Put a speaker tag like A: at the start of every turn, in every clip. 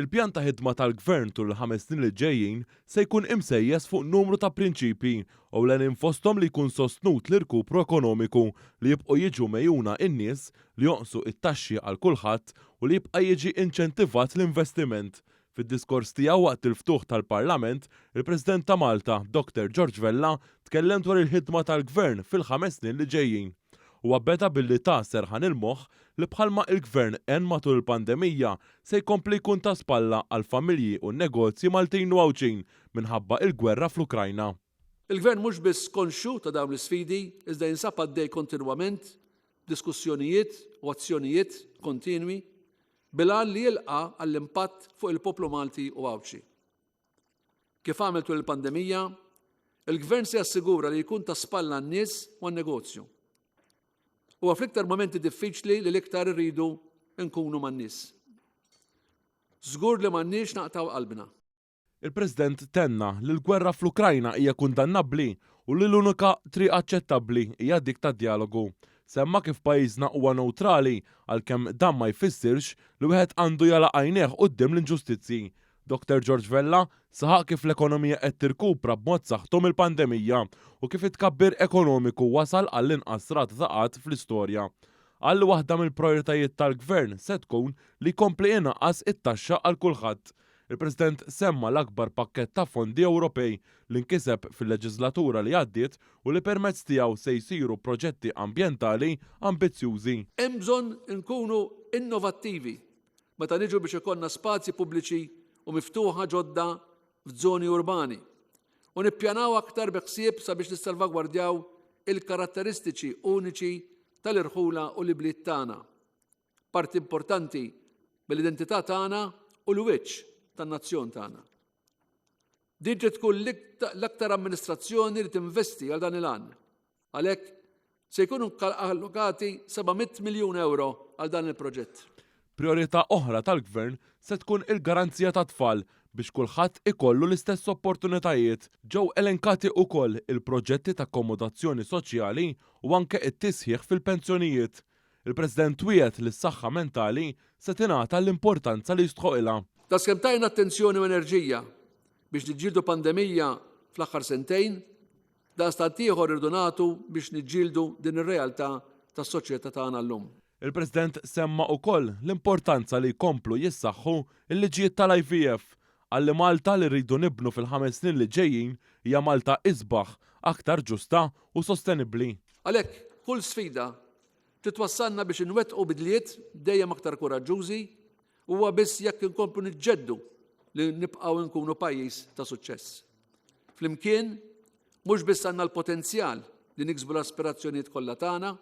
A: Il-pjan ta' ħidma tal-Gvern tul il-ħames snin li ġejjin se jkun imsejjes fuq numru ta' prinċipji, ewlenin fosthom li jkun sostnut l-irkupru ekonomiku, li jibqgħu jiġu megħjuna n-nies, li jonqsu t-taxxi għal kulħadd u li jibqa' jiġi inċentivat l-investiment. Fid-diskors tiegħu waqt il-ftuħ tal-Parlament, il-President ta' Malta, Dr George Vella, tkellem dwar il-ħidma tal-Gvern fil-ħames snin li ġejjin. Huwa beda billi ta serħan il-moħħ li bħalma il-Gvern għen matul il-pandemija, se jkompli jkun ta' spalla għall-familji u n-negozji Maltin u Għawdxin minħabba il-gwerra fl-Ukrajna.
B: Il-Gvern mhux biss konxju ta' dawn l-isfidi iżda jinsab għaddej kontinwament b'diskussjonijiet u azzjonijiet kontinwi bil-għan li jilqa' għall-impatt fuq il-poplu Malti u Għawdxi. Kif għamel tul il-pandemija, il-Gvern se jassigura li jkun ta' spalla għan-nies u għan-negozju. Huwa fl-iktar momenti diffiċli li l-iktar irridu nkunu man-nies. Żgur li m'għandniex naqtgħu qalbna.
A: Il-President tenna li l-gwerra fl-Ukrajna hija kundannabbli u li l-unika triq aċċettabbli hija dik tad-djalogu. Semma kif pajjiżna huwa newtrali għalkemm dan ma jfissirx li wieħed għandu jagħlaq għajnejh quddiem l-inġustizzji. Dr George Vella saħaq kif l-ekonomija qed tirkupra b'mod saħħtu mill-pandemija u kif it-tkabbir ekonomiku wasal għall-inqas rata ta' qgħad fl-istorja. Qal li waħda mill-projoritajiet tal-Gvern se tkun li jkompli inaqqas it-taxxa għal kulħadd. Il-President semma l-akbar pakkett ta' fondi Ewropej li nkiseb fil-leġiżlatura li għaddiet u li permezz tiegħu se jsiru proġetti ambjentali ambizzjużi.
B: Hemm bżonn inkunu innovattivi meta niġu biex ikollna spazji pubbliċi u miftuħa ġodda f'żoni urbani u nippjanaw aktar bi ħsieb sabiex nissalvagwardjaw il-karatteristiċi uniċi tal-irħula u l-ibliet tagħna. Parti importanti mill-identità tagħna u l-wiċċ tan-nazzjon tagħna. Din trid tkun l-aktar amministrazzjoni li tinvesti għal dan il-għan. Għalhekk se jkunu allokati 700 miljun ewro għal dan il-proġett.
A: Prijorità oħra tal-Gvern se tkun il-garanzija tat-tfal biex kulħadd ikollu l-istess opportunitajiet. Ġew elenkati ukoll il-proġetti ta' akkomodazzjoni soċjali u anke t-tisħiħ fil-pensjonijiet. Il-President wiegħed li s-saħħa mentali se tingħata l-importanza li jistħoqilha.
B: Daqskemm tajna attenzjoni u enerġija biex niġġieldu pandemija fl-aħħar sentejn, Daqstant ieħor irridu nagħtu biex niġġieldu din ir-realtà tas-soċjetà tagħna llum.
A: Il-President semma ukoll l-importanza li jkomplu jissaħħu l-liġijiet tal-IVF. Qal li Malta li rridu nibnu fil-ħames snin li ġejjin hija Malta isbaħ, aktar ġusta u sostenibbli.
B: Għalhekk, kull sfida trid twassalna biex inwettqu bidliet dejjem aktar kuraġġużi u huwa biss jekk inkomplu niġġeddu li nibqgħu nkunu pajjiż ta' suċċess. Flimkien, mhux biss għandna l-potenzjal li niksbu l-aspirazzjonijiet kollha tagħna,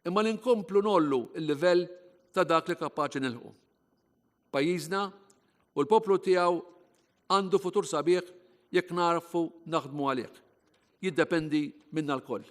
B: imma li nkomplu ngħollu l-livell ta' dak li kapaċi nilħqu. Pajjiżna u l-poplu tiegħu għandu futur sabiħ jekk narfu naħdmu għalih. Jiddependi minna lkoll.